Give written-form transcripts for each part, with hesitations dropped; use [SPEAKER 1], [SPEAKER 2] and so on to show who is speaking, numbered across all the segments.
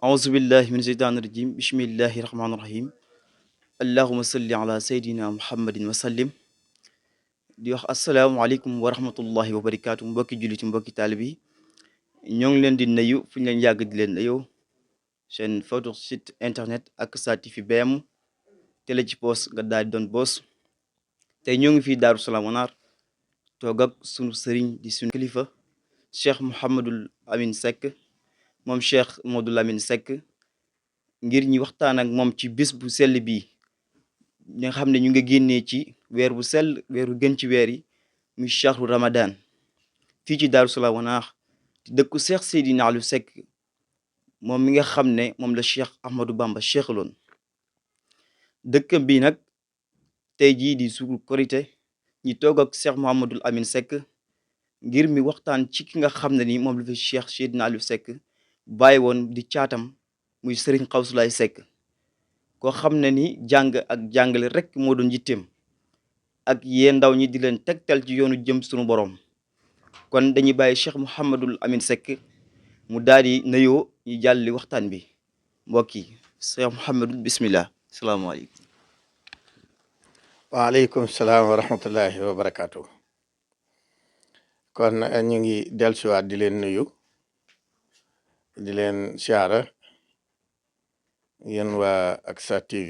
[SPEAKER 1] أعوذ بالله من الشيطان الرجيم بسم الله الرحمن الرحيم اللهم صل على سيدنا محمد وسلم di wax asalaamaaleykum wa rahmatullahi wa barakaatu mbokki jullit mbokki taalib yi ñoo ngi leen di nuyu fu ñu leen yàgg di leen nuyoo seen photo site internet ak sa TV BM télé ci poos nga daal di doon boos tey ñoo ngi fii Daaru Salaam Wanaar toog ak sunu sëriñ di sunu kilifa Cheikh Mouhamadul Amin Seck moom Cheikh Modou Lamine Seck ngir ñi waxtaan ak moom ci bis bu sell bii ñi nga xam ne ñu nga génnee ci weer bu sell weeru gën ci weer yi muy chahru Ramadan fii ci Daaru Salaam Wanaar di dëkku Cheikh Seydina Aliou Seck moom mi nga xam ne moom la Cheikh Ahmadou Bamba cheikhaloon dëkkam bi nag tey jii di suuru korité ñi toog ak Cheikh Mouhamadul Amin Seck ngir mi waxtaan ci ki nga xam ne ni moom la fi Cheikh Seydina Aliou Seck bàyyi woon di caatam muy Serigne Xawsulaay Seck koo xam ne ni jàng ak jàngale rek moo doon yitteem ak yee ndaw ñi di leen tegtal ci yoonu jëm sunu borom kon dañuy bàyyi Cheikh Mouhamadul Amin Seck mu daal di nuyoo ñu jàlli waxtaan bi mbokk yi Cheikh Mouhamadul bismillah salaamaaleykum.
[SPEAKER 2] waaleykum salaam wa rahmatullahi wa barakaatu. kon ñu ngi dellusiwaat di leen nuyu di leen siyaara yéen waa Aksa TV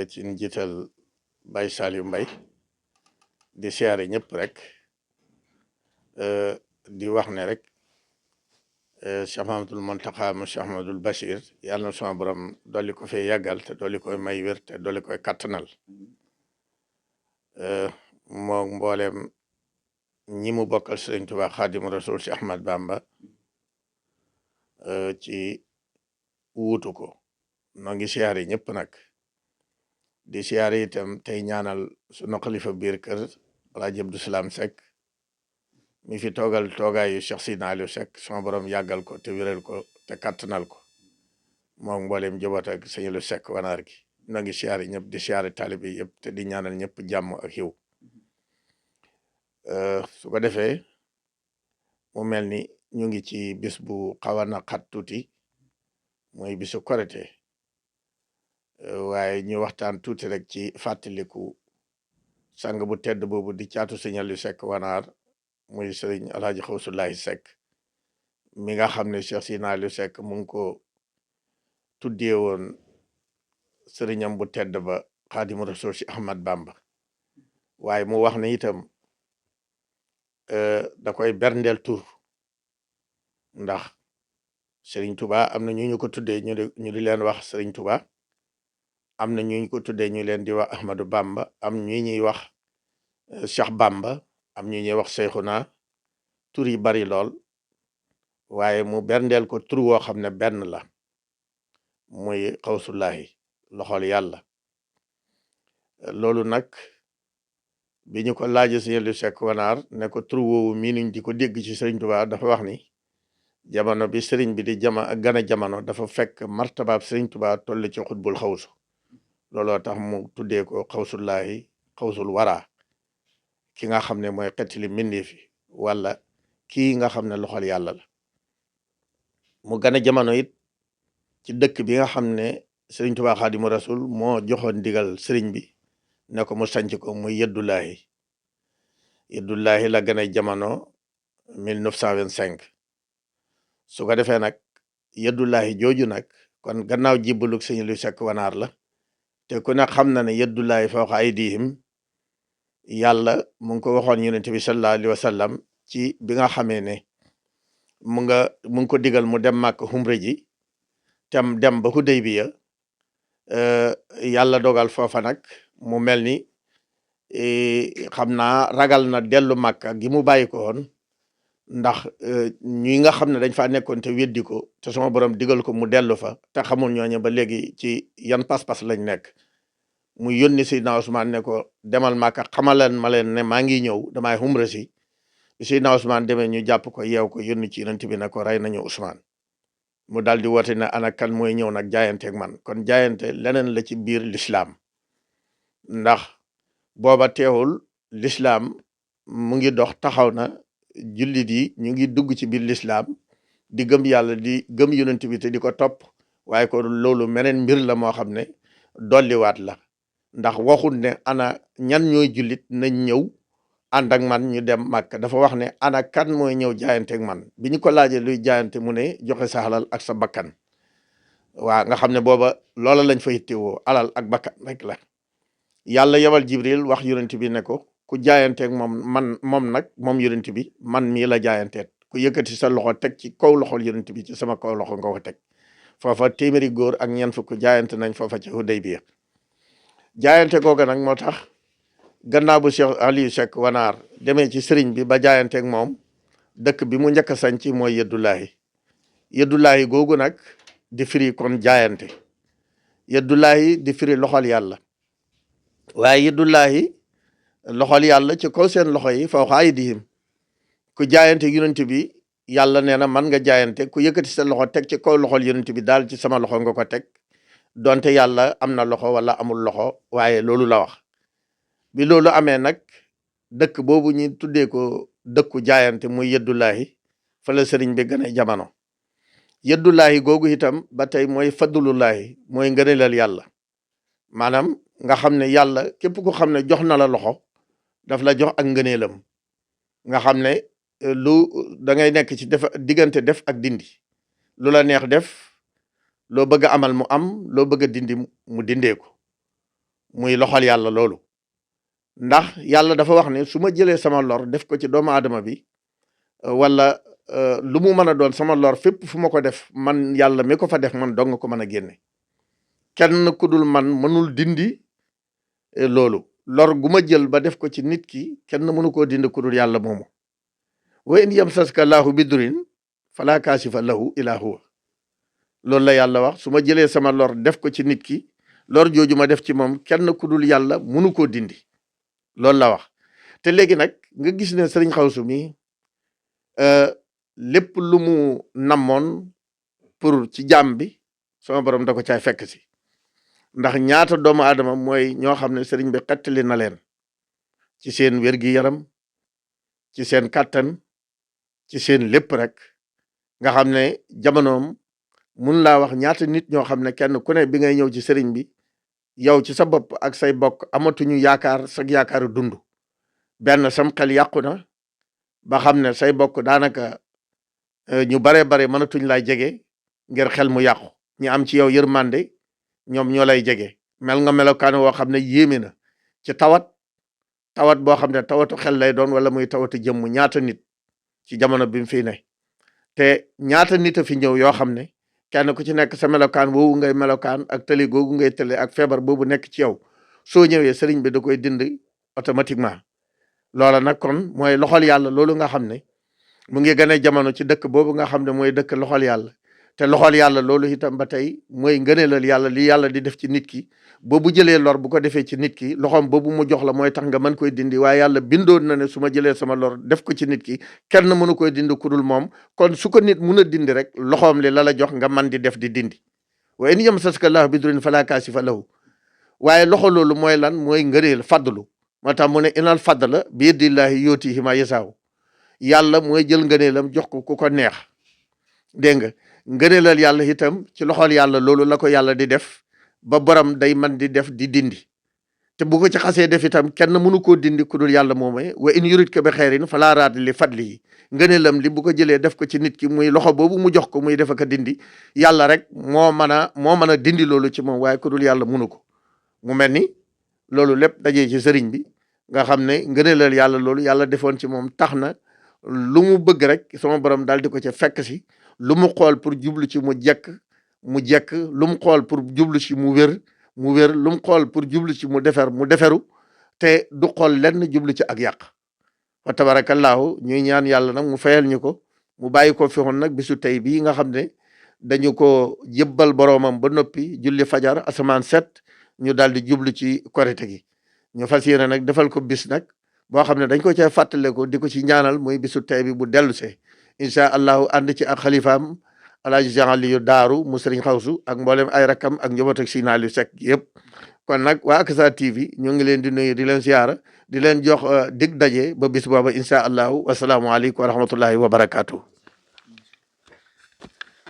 [SPEAKER 2] ci njiital Baye Saliou Mbaye di siyaare ñëpp rek di wax ne rek Cheikh Mahamadul Muntaxa mu Cheikh Mahamadul Bachir yàlla na sama borom dolli ko fee yàggal te dolli koy may wér te dolli koy kattanal moom mboolem ñi mu bokkal Sëriñ Tuubaa Xaadimu Rasuul si Ahmad Bamba ci wuutu ko noo ngi siyaare ñëpp nag di siyaare itam tey ñaanal sunu xalifa biir kër Alaaji Abdou Salaam Seck mi fi toogal toogaayu Cheikh Seydina Aliou Seck sama borom yàggal ko te wéral ko te kattanal ko moom mboolem njaboot ak sëñ Aliou Seck Wanaar gi noo ngi siyaare ñëpp di siyaare taalibe yëpp te di ñaanal ñëpp jàmm ak xiw su ko defee mu mel ni ñu ngi ci bis bu xaw a naqat tuuti mooy bisu korite waaye ñu waxtaan tuuti rek ci fàttaliku sang bu tedd boobu di caatu sëñ Aliou Seck Wanaar muy sëriñ Alaaji Xawsulaay Seck mi nga xam ne Cheikh Seydina Aliou Seck mu ngi ko tuddee woon sëriñam bu tedd ba Xaadimu Rasuul si Ahmad Bamba waaye mu wax ne itam da koy berndeel tur ndax Sëriñ Tuba am na ñu ko tuddee ñu di leen wax Sëriñ Tuba am na ñu ko tuddee ñu leen di wax Ahmadou Bamba am ñu ñuy wax Cheikh Bamba am ñu ñuy wax Seyxuna tur yi bari lool waaye mu berndeel ko tur woo xam ne benn la muy Xawsullaahi loxol yàlla loolu nag bi ñu ko laajee Sëriñ Aliou Seck Wanaar ne ko tur woowu mii nuñ di ko dégg ci Sëriñ Tuba dafa wax ni jamono bi sëriñ bi di gane jamono dafa fekk martabaab Sëriñ Tuba toll ci xutbul xawsu looloo tax mu tuddee ko Xawsullaahi xawsul waraa ki nga xam ne mooy xettali mbindeef fi wala kii nga xam ne loxol yàlla la mu gane jamono it ci dëkk bi nga xam ne Sëriñ Tuba Xaadimu Rasuul moo joxoon ndigal sëriñ bi ne ko mu sanc ko muy Yeddullaahi la gane jamono 1925 su ko defee nag Yeddullaahi jooju nag kon gannaaw jibbalug Sëriñ Aliou Seck Wanaar la te ku ne xam na ne Yeddullaahi fawqa aydihim yàlla mu ngi ko waxoon yonent bi sallallahu alayhi wa sallam ci bi nga xamee ne mu ngi ko digal mu dem màkk xumra ji tam dem ba Hudaybiya yàlla dogal foofa nag mu mel ni xam naa ragal na dellu màkka gi mu bàyyi ko woon ndax ñi nga xam ne dañ faa nekkoon te weddi ko te sama borom digal ko mu dellu fa te xamul ñooñu ba léegi ci yan pas-pas lañ nekk mu yónni Seydina Ousmane ne ko demal màkka xamaleen ma leen ne maa ngi ñëw damay xumra si Seydina Ousmane demee ñu jàpp ko yeew ko yónni ci yonent bi ne ko rey nañu Ousmane mu daal di woote ne ana kan mooy ñëw nag jaayanteeg man kon jaayante leneen la ci biir lislaam ndax booba teewul lislaam mu ngi dox taxaw na jullit yi ñu ngi dugg ci biir lislaam di gëm yàlla di gëm yonent bi te di ko topp waaye ko loolu meneen mbir la moo xam ne dolliwaat la ndax waxul ne ana ñan ñooy jullit nañ ñëw ànd ak man ñu dem màkk dafa wax ne ana kan mooy ñëw jaayanteeg man bi ñu ko laajee luy jaayante mu ne joxe sa alal ak sa bakkan waa nga xam ne booba loola lañ fa yittewoo alal ak bakkan rek la yàlla yebal jibril wax yonent bi ne ko ku jaayanteeg moom nag moom yonent bi man mii la jaayanteet ku yëkkati sa loxo teg ci kaw loxol yonent bi ci sama kaw loxo nga ko teg foofa téeméeri góor ak ñeent fukk jaayante nañ foofa ci Hudaybiya jaayante googa nag moo tax gannaaw bu Cheikh Aliou Seck Wanaar demee ci sëriñ bi ba jaayanteeg moom dëkk bi mu njëkk a sañc mooy Yëddulaahi googu nag di firi kon jaayante Yëddulaahi di firi loxol yàlla waaye Yëddulaahi loxol yàlla ci kaw seen loxo yi fawqa aydihim ku jaayante yonent bi yàlla nee na man nga jaayante ku yëkkati sa loxo teg ci kaw loxol yonent bi daal ci sama loxo nga ko teg donte yàlla am na loxo wala amul loxo waaye loolu la wax bi loolu amee nag dëkk boobu ñu tuddee ko dëkku jaayante muy Yëddulaahi fa la sëriñ bi gën a jamono Yëddulaahi googu itam ba tey mooy fadlulaahi mooy ngëneelal yàlla maanaam nga xam ne yàlla képp ku xam ne jox na la loxo daf la jox ak ngëneelam nga xam ne lu da ngay nekk ci diggante def ak dindi lu la neex def loo bëgg a amal mu am loo bëgg a dindi mu dindee ko muy loxol yàlla loolu ndax yàlla dafa wax ne su ma jëlee sama lor def ko ci doomu aadama bi wala lu mu mën a doon sama lor fépp fu ma ko def man yàlla mi ko fa def man dong nga ko mën a génne kenn ku dul man mënul dindi loolu lor gu ma jël ba def ko ci nit ki kenn mënu koo dindi ku dul yàlla moomu wa in yamsaska laahu bidurin fala kaasifa lahu illa huwa loolu la yàlla wax su ma jëlee sama lor def ko ci nit ki lor jooju ma def ci moom kenn ku dul yàlla mënu koo dindi loolu la wax te léegi nag nga gis ne sëriñ Xawsu mi lépp lu mu namoon pour ci jaam bi sama borom da ko caay fekk si ndax ñaata doomu aadama mooy ñoo xam ne sëriñ bi xettali na leen ci seen wér-gi-yaram ci seen kàttan ci seen lépp rek nga xam ne jamonoom mun laa wax ñaata nit ñoo xam ne kenn ku ne bi ngay ñëw ci sëriñ bi yow ci sa bopp ak say bokk amatuñu yaakaar sa yaakaaru dund benn sam xel yàqu na ba xam ne say bokk daanaka ñu bare bare mënatuñ lay jege ngir xel mu yàqu ñi am ci yow yërmande ñoom ñoo lay jege mel nga melokaan woo xam ne yéeme na ci tawat boo xam ne tawatu xel lay doon wala muy tawatu jëmm ñaata nit ci jamono bi mu fi ne te ñaata nit a fi ñëw yoo xam ne kenn ku ci nekk sa melokaan boobu ngay melokaan ak tëli googu ngay tëli ak feebar boobu nekk ci yow soo ñëwee sëriñ bi da koy dindi automatiquement loola nag kon mooy loxol yàlla loolu nga xam ne mu ngi gën a jamono ci dëkk boobu nga xam ne mooy dëkk loxol yàlla te loxol yàlla loolu itam ba tey mooy ngëneelal yàlla li yàlla di def ci nit ki boobu jëlee lor bu ko defee ci nit ki loxoom boobu mu jox la mooy tax nga mën koy dindi waaye yàlla bindoon na ne su ma jëlee sama lor def ko ci nit ki kenn mënu koy dindi ku dul moom kon su ko nit mun a dindi rek loxoom li la la jox nga man di def di dindi wa in yamsaska llaahu bidurin falaa kaashifa lahu waaye loxo loolu mooy lan mooy ngëneel fadlu moo tax mu ne inal fadla bi yadillaahi yuutiihi maa yashaa yàlla mooy jël ngëneelam jox ko ku ko neex dégg nga ngëneelal yàlla itam ci loxol yàlla loolu la ko yàlla di def ba borom day man di def di dindi te bu ko ci xasee def itam kenn mënu koo dindi ku dul yàlla moomee wa in yuridka bi xayrin falaa raadda li fadlihi ngëneelam li bu ko jëlee def ko ci nit ki muy loxo boobu mu jox ko muy def ak a dindi yàlla rek moo mën a dindi loolu ci moom waaye ku dul yàlla mënu ko mu mel ni loolu lépp dajee ci sëriñ bi nga xam ne ngëneelal yàlla loolu yàlla defoon ci moom tax na lu mu bëgg rek sama borom daal di ko ca fekk si lu mu xool pour jublu ci mu jekk lu mu xool pour jublu ci mu wér lu mu xool pour jublu ci mu deferu te du xool lenn jublu ci ak yàq wa tabarakallahu ñuy ñaan yàlla nag mu fayal ñu ko mu bàyyi ko fi woon nag bisu tey bii nga xam ne dañu ko jébbal boroomam ba noppi julli fajar asamaan set ñu daal di jublu ci korite gi ñu fas yéene nag defal ko bis nag boo xam ne dañ ko cee fàttale ko di ko ci ñaanal muy bisu tey bi bu dellu see incha allahu ànd ci ak xalifaam alaaji Jean Aliou Daaru mu sëriñ Xawsu ak mboolem ay rakkam ak njaboot ak Sina Aliou Seck yëpp kon nag waa Akasa TV ñu ngi leen di nuyu di leen siyaara di leen jox dig daje ba bis booba incha allahu wasalaamualeykum wa rahmatullahi wa barakaatu.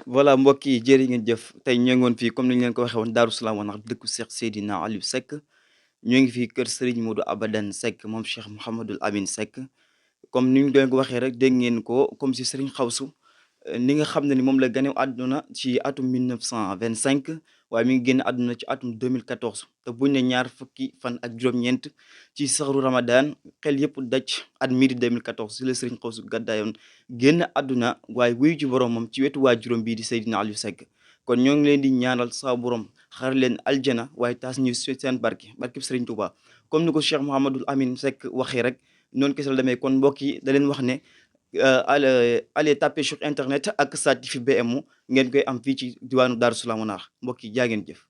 [SPEAKER 1] voilà mbokk yi jërë ngeen jëf tey ñoo ngi woon fii comme ni ñu leen ko waxee woon Daaru Salaam wanax dëkku Cheikh Seydina Aliou Seck ñoo ngi fii kër Serigne Modou Abadan Seck moom Cheikh Mouhamadul Amin Seck comme ni ñu leen ko waxee rek dégg ngeen ko comme si Serigne Xawsu ni nga xam ne ni moom la gane àdduna ci atum 1925 waaye mi ngi génn àdduna ci atum 2014 te buñ ne ñaar fukki fan ak juróom-ñeent ci saxaru Ramadan xel yëpp daj at mii di 2014 si la Serigne Xawsu gàddaayoon génn àdduna waaye wuyu ci boromam ci wetu waa juróom bii di Seydina Aliou Seck kon ñoo ngi leen di ñaanal saa borom xar leen aljana waaye taas ñu seen barke Serigne Touba comme ni ko Cheikh Mouhamadul Amin Seck waxee rek noonu kese la demee kon mbokk yi da leen wax ne. Allez taper sur internet ak Satif BMU ngeen koy am fii ci diwaanu Daaru Salaam naax mbokk yi jaa ngeen jëf